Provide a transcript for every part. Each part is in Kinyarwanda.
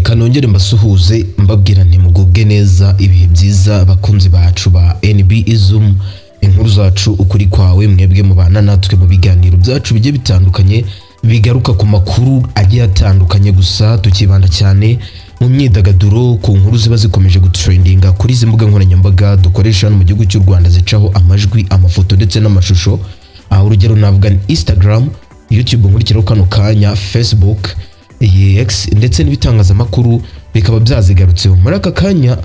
Reka nongere mbasuhuze, mbabwira nti mugubwe neza, ibihe byiza, abakunzi bacu ba NB Izum, inkuru zacu, ukuri kwawe. Mwebwe mubana natwe mu biganiro byacu bigiye bitandukanye bigaruka ku makuru agiye atandukanye, gusa tukibanda cyane mu myidagaduro, ku nkuru ziba zikomeje gutrendinga kuri izi mbuga nkoranyambaga dukoresha hano mu gihugu cy'u Rwanda, zicaho amajwi, amafoto ndetse n'amashusho. Aho urugero navuga ni Instagram, YouTube nkurikiraho kano kanya, Facebook, X ndetse n'ibitangazamakuru bikaba byazigarutseho. Muri aka kanya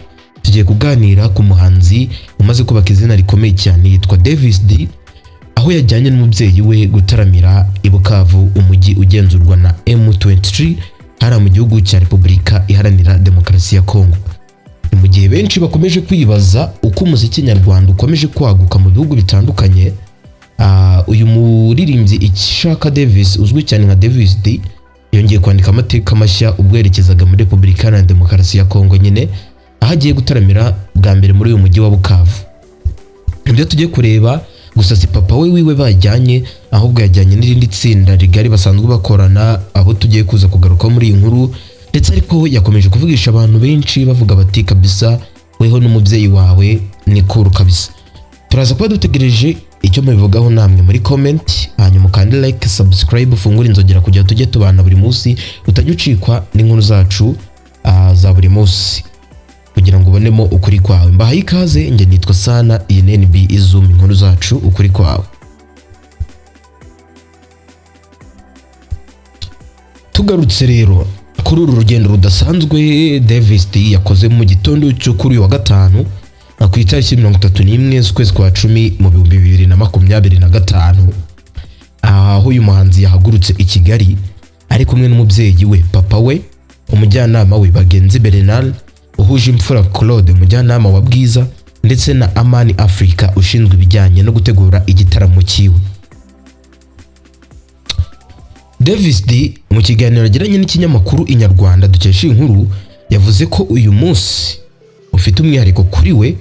tugiye kuganira ku muhanzi umaze kubaka izina rikomeye cyane, yitwa Davis D, aho yajyanye n'umubyeyi we gutaramira i Bukavu, umujyi ugenzurwa na M23 hariya mu gihugu cya Repubulika Iharanira Demokarasi ya Kongo. Ni mu gihe benshi bakomeje kwibaza uko umuziki nyarwanda ukomeje kwaguka mu bihugu bitandukanye. Uyu muririmbyi Ishaka Davis, uzwi cyane nka Davis D, yongeye kwandika amateka mashya ubwo yerekezaga muri Repubulika Iharanira Demokarasi ya Kongo nyine, aho agiye gutaramira bwa mbere muri uyu mujyi wa Bukavu. Ibyo tugiye kureba gusa, si papa we wiwe bajyanye, ahubwo yajyanye n'irindi tsinda rigari basanzwe bakorana, abo tugiye kuza kugarukaho muri iyi nkuru. Ndetse ariko yakomeje kuvugisha abantu benshi, bavuga bati: "Kabisa weho n'umubyeyi wawe ni cool kabisa." Turaza kuba dutegereje icyo mubivugaho namwe muri comment, hanyuma ukande like, subscribe, ufungure inzogera kugira tujye tubana buri munsi, utajya ucikwa n'inkuru zacu za buri munsi, kugira ngo ubonemo ukuri kwawe. Mbahaye ikaze, njye nitwa Sana, iyi ni NB Izum, inkuru zacu, ukuri kwawe. Tugarutse rero kuri uru rugendo rudasanzwe Davis D yakoze mu gitondo cyo kuri uyu wa gatanu, ku itariki 31 z'ukwezi kwa 10 mu 2025, aho uyu muhanzi yahagurutse i Kigali ari kumwe n'umubyeyi we, papa we, umujyanama we Bagenzi Bernard, uhuje imfura Claude, umujyanama wa Bwiza, ndetse na Amani Africa ushinzwe ibijyanye no gutegura igitaramo cyiwe. Davis D mu kiganiro yagiranye n'ikinyamakuru Inyarwanda dukesha iyi nkuru, yavuze ko uyu munsi ufite umwihariko kuri we,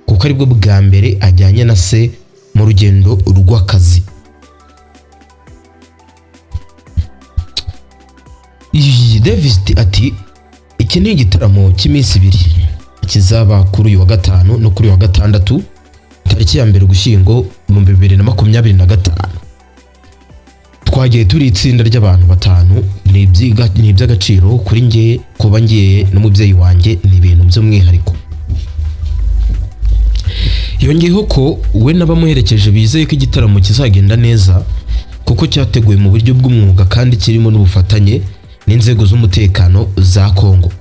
kuko aribwo bwa mbere ajyanye na se mu rugendo rw'akazi. Davis D ati: "Iki ni igitaramo cy'iminsi 2 kizaba kuri uyu wa gatanu no kuri uyu wa gatandatu, tariki ya 1 Ugushyingo 2025. Twagiye turi itsinda ry'abantu batanu. Ni iby'agaciro kuri njye kuba ngiye n'umubyeyi wanjye, ni ibintu by'umwihariko." Yongeyeho ko we n'abamuherekeje bizeye ko igitaramo kizagenda neza, kuko cyateguwe mu buryo bw'umwuga kandi kirimo n'ubufatanye n'inzego z'umutekano za Kongo.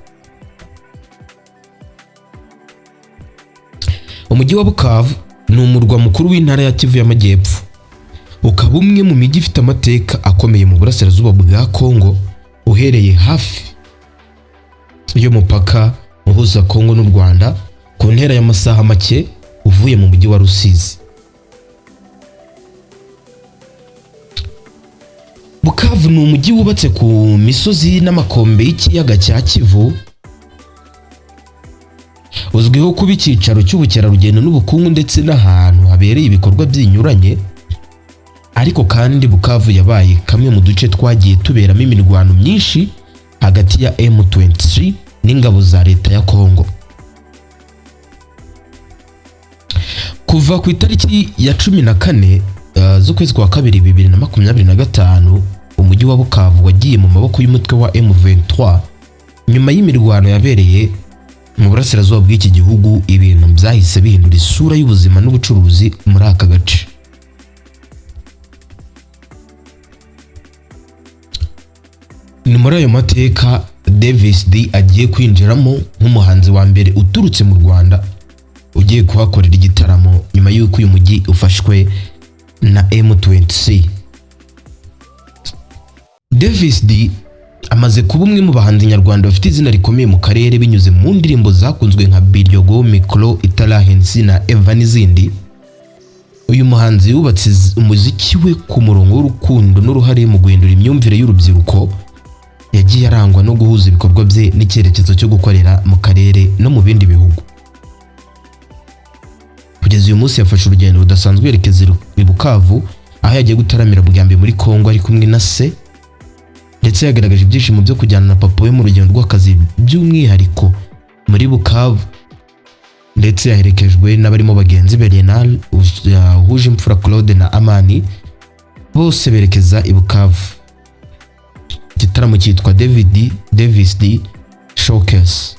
Umujyi wa Bukavu ni umurwa mukuru w'intara ya Kivu y'Amajyepfo, ukaba umwe mu mijyi ifite amateka akomeye mu burasirazuba bwa Kongo, uhereye hafi y'umupaka uhuza Kongo n'u Rwanda, ku ntera y'amasaha make uvuye mu mujyi wa Rusizi. Bukavu ni umujyi wubatse ku misozi n'amakombe y'ikiyaga cya Kivu, uzwiho kuba icyicaro cy'ubukerarugendo n'ubukungu ndetse n'ahantu habereye ibikorwa binyuranye. Ariko kandi Bukavu yabaye kamwe mu duce twagiye tuberamo imirwano myinshi hagati ya M23 n'ingabo za leta ya Kongo. Kuva ku itariki ya 14 z'ukwezi kwa kabiri 2025, umujyi wa Bukavu wagiye mu maboko y'umutwe wa M23 nyuma y'imirwano yabereye mu burasirazuba bw'iki gihugu. Ibintu byahise bihindura isura y'ubuzima n'ubucuruzi muri aka gace. Ni muri ayo mateka Davis D agiye kwinjiramo nk'umuhanzi wa mbere uturutse mu Rwanda ugiye kuhakorera igitaramo nyuma y'uko uyu mujyi ufashwe na M23. Davis D amaze kuba umwe mu bahanzi nyarwanda bafite izina rikomeye mu karere, binyuze mu ndirimbo zakunzwe nka Biryogo, Mikro, Itara, Hensi na Eva n'izindi. Uyu muhanzi yubatse umuziki we ku murongo w'urukundo n'uruhare mu guhindura imyumvire y'urubyiruko. Yagiye arangwa no guhuza ibikorwa bye n'icyerekezo cyo gukorera mu karere no mu bindi bihugu. Kugeza uyu munsi yafashe urugendo rudasanzwe yerekeza i Bukavu, aho yagiye gutaramira bwa mbere muri Kongo ari kumwe na se. Ndetse yagaragaje ibyishimo byo kujyana na papa we mu rugendo rw'akazi, by'umwihariko muri Bukavu. Ndetse yaherekejwe n'abarimo bagenzi be Renal Uhuje Imfura, Claude na Amani, bose berekeza i Bukavu. Igitaramo cyitwa David Davis D Showcase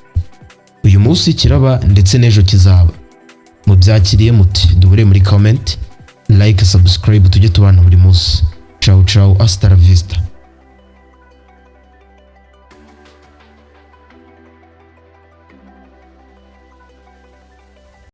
uyu munsi kiraba ndetse n'ejo kizaba. Mubyakiriye muti? Duhure muri comment, like, subscribe, tujye tubana buri munsi. Ciao ciao, hasta la vista.